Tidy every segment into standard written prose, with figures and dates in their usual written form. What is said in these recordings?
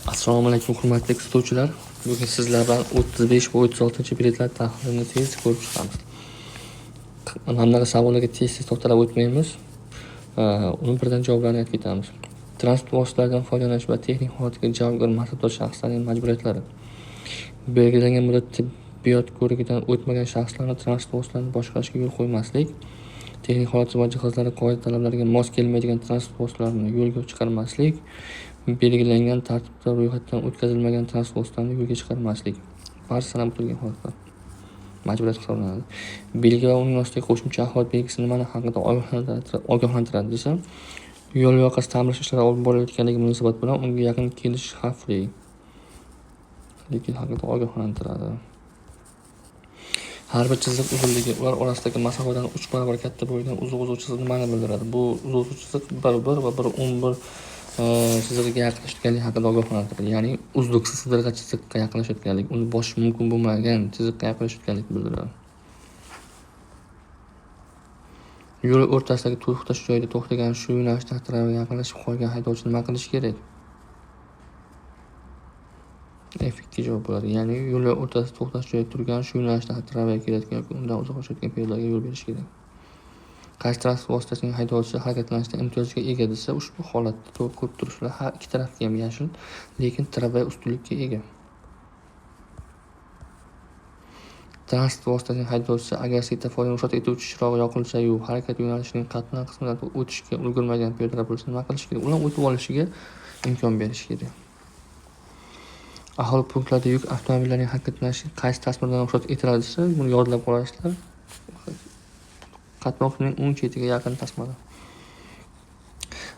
Assalomu alaykum hurmatli kuzatuvchilar. Bugun sizlar bilan 35 va 36-biletlar tahlilini tez ko'rib chiqamiz. Mana bunaqa savollarga tez-tez to'xtalib o'tmaymiz. Uni birdan javoblarini aytib ketamiz. Transport vositalaridan foydalanish va texnik holatga javobgar mas'uldor shaxslarning majburiyatlari. Belgilangan muddat tibbiyot ko'rigidan o'tmagan shaxslarni transport vositalarini boshqarishga yo'l qo'ymaslik, texnik holati va jihozlari qoida talablariga mos kelmaydigan transport vositalarini yo'lga chiqarmaslik, belgilangan tartibda ro'yxatdan o'tkazilmagan transport vositalarini yo'lga chiqarmaslik. Bari sanab o'tilgan holatlar majburiyat hisoblanadi. Belgi va uning ostidagi qo'shimcha axborot belgisi nimani haqida ogohlantiradi desa, yo'l yoqasi ta'mirlash ishlari olib borilayotganligi munosabati bilan unga yaqin kelish xavfli haqida ogohlantiradi. Har bir chiziq uzunligi ular orasidagi masofadan 3 barobar katta bo'lgan uzuq-uzuq chiziq nimani bildiradi? Bu uzuq-uzuq chiziq 1,1 va 1,11 chizig'iga yaqinlashayotganligi haqida ogohlantiradi. Ya'ni uzluksiz sidirg'a chiziqqa yaqinlashayotganlik, uni bosish mumkin bo'lmagan chiziqqa yaqinlashayotganlik bildiradi. Yo'l o'rtasidagi to'xtash joyida to'xtagan shu yo'nalishda tramvayga yaqinlashib qolgan haydovchi nima qilishi kerak? F2 javob bo'ladi. Ya'ni yo'l o'rtasida to'xtash joyida turgan shu yo'nalishda tramvay kelayotgan yoki undan uzoqlashayotgan piyodalarga yo'l berish kerak. Qaysi transport vositasining haydovchisi harakatlanishda imtiyozga ega desa, ushbu holatda to'g'ri ko'rib turishlar har ikki tarafga ham yashil, lekin tramvay ustunlikka ega. Transport vositasining haydovchisi agar svetoforning ruxsat etuvchi chirog'i yoqilsa-yu, harakat yo'nalishining qatnov qismidan o'tishga ulgurmagan piyodalar bo'lsa nima qilish kerak? Ular o'tib olishiga imkon berish kerak. Aholi punktlarida yuk avtomobillarining harakatlanishi qaysi tasmadan ruxsat etiladi desa, buni yodlab qolasizlar. Qatnovning o'ng chetiga yaqin tasmada.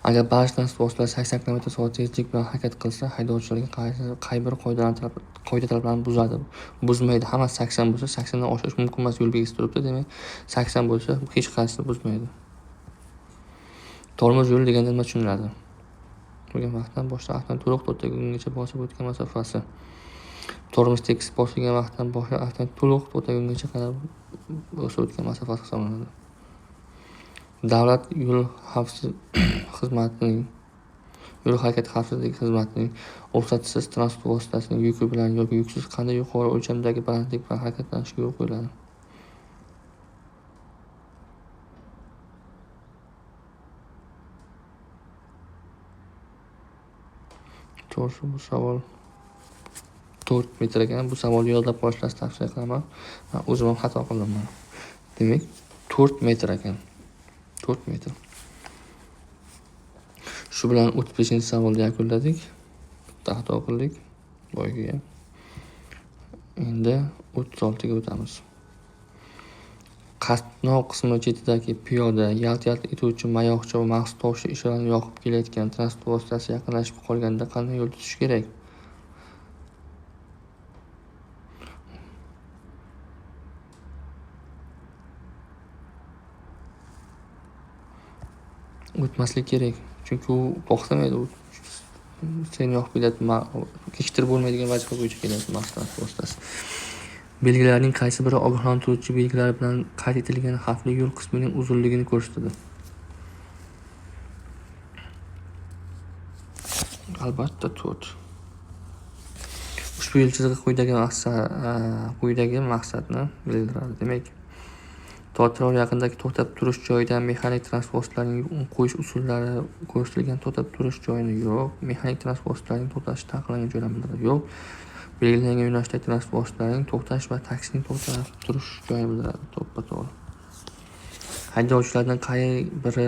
Agar barcha transport vositalari 80 km/s tezlik bilan harakat qilsa, haydovchilarga qay bir qoida talablarini buzadi? Buzmaydi. Hammasi 80 bo'lsa, 80 dan oshirish mumkin emas, yo'l belgisi turibdi, demak 80 bo'lsa, hech qaysisini buzmaydi. Tormoz yo'li deganda nima tushuniladi? Bo'lgan vaqtdan boshlab avtomobil to'liq to'xtagungacha bosib o'tgan masofasi. Tormoz tekis bosilgan vaqtdan boshlab avtomobil to'liq to'xtagungacha qadar bosib o'tgan masofasi hisoblanadi. Davlat yo'l xizmatining yo'l harakati xavfsizligi xizmatining ruxsatsiz transport vositasining yuki bilan yoki yuksiz qanday yuqori o'lchamdagi balandlik bilan harakatlanishga yo'l qo'yiladi? To'g'risi bu savol 4 metr ekan. Bu savolni yodlab qolishlaringizni tavsiya qilaman. Men o'zim ham xato qildim mana. Demak, 4 metr ekan. 4 metr. Shu bilan 35-savolni yakunladik. Bitta xato qildik boyagiga. Endi 36 ga o'tamiz. Qatnov qismi chetidagi piyoda yalt-yalt etuvchi mayoqcha va maxsus tovushli ishorani yoqib kelayotgan transport vositasi yaqinlashib qolganda qanday yo'l tutish kerak? O'tmaslik kerak, chunki u to'xtamaydi, u seni yoqib kelyapti, kechiktirib bo'lmaydigan vazifa bo'yicha kelyapti maxsus transport vositasi. Belgilarning qaysi biri ogohlantiruvchi belgilar bilan qayd etilgan xavfli yo'l qismining uzunligini ko'rsatadi? Albatta 4. Ushbu yo'l chizig'i quyidagi maqsadni bildiradi. Demak, to'xtab yaqindagi to'xtab turish joyidan mexanik transport vositalarining qo'yish usullari ko'rsatilgan to'xtab turish joyini yo'q, mexanik transport vositalarining to'xtashi taqiqlangan joylarni bildiradi. Yo'q, belgilangan yo'nalishdagi transport vositalarining to'xtash va taksining to'xtab turish joyini bildiradi. To'ppa-to'g'ri. Haydovchilardan qay biri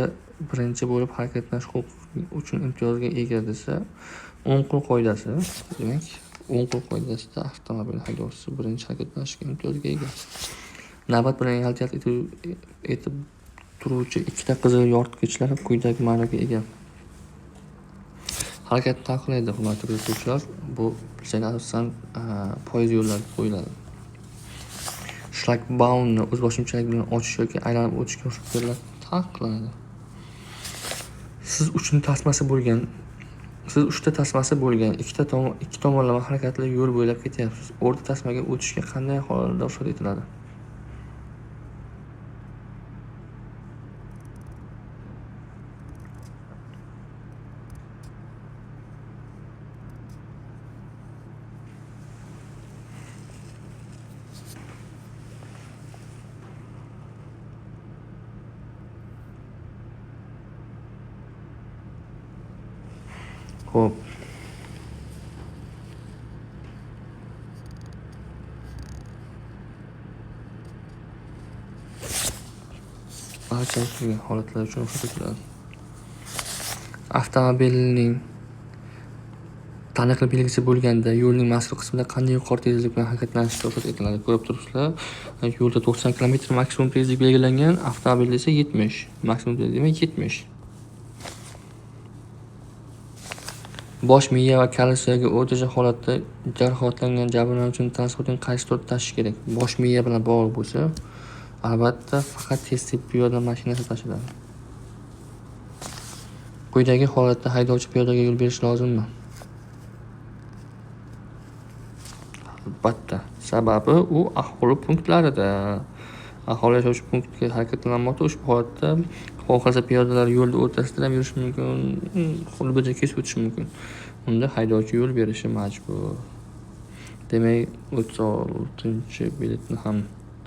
birinchi bo'lib harakatlanish huquqi uchun imtiyozga ega desa, o'ng qo'l qoidasi. Demak, o'ng qo'l qoidasida avtomobil haydovchisi birinchi harakatlanishga imtiyozga ega. Navbat bilan yalt-yalt etib turuvchi ikkita qizil yoritgichlar quyidagi ma'noga ega. Harakatni taqiqlaydi, hurmatli kuzatuvchilar. Bu asosan poyezd yo'llarida qo'yiladi. Shlagbaumni o'zboshimchalik bilan ochish yoki aylanib o'tishga ruxsat beriladi, taqiqlanadi. Siz uchta tasmasi bo'lgan ikki tomonlama harakatli yo'l bo'ylab ketyapsiz. O'rta tasmaga o'tishga qanday hollarda ruxsat etiladi? Xo'p. Barcha aytilgan holatlar uchun ruxsat etiladi. Avtomobilning taniqli belgisi bo'lganda yo'lning mazkur qismida qanday yuqori tezlik bilan harakatlanishga ruxsat etiladi? Ko'rib turibsizlar, yo'lda 90 km maksimum tezlik belgilangan, avtomobilda esa 70. Maksimum tezlik demak 70. Bosh miya va kalla suyagi o'rtacha holatda jarohatlangan jabrlanuvchini transportning qaysi turida tashish kerak? Bosh miya bilan bog'liq bo'lsa, albatta faqat tez tibbiy yordam mashinasi tashiladi. Quyidagi holatda haydovchi piyodaga yo'l berishi lozimmi? Albatta. Sababi u aholi punktlarida. Aholi yashovchi punktga harakatlanmoqda. Ushbu holatda xohlasa piyodalar yo'lni o'rtasida ham yurishi mumkin, xuddi kesib o'tishi mumkin. Unda haydovchi yo'l berishi majbur. Demak, 36-biletni ham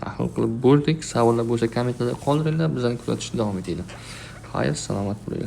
tahlil qilib bo'ldik. Savollar bo'lsa kommentariyada qoldiringlar. Bizlarni kuzatishda davom etinglar. Xayr, salomat bo'linglar.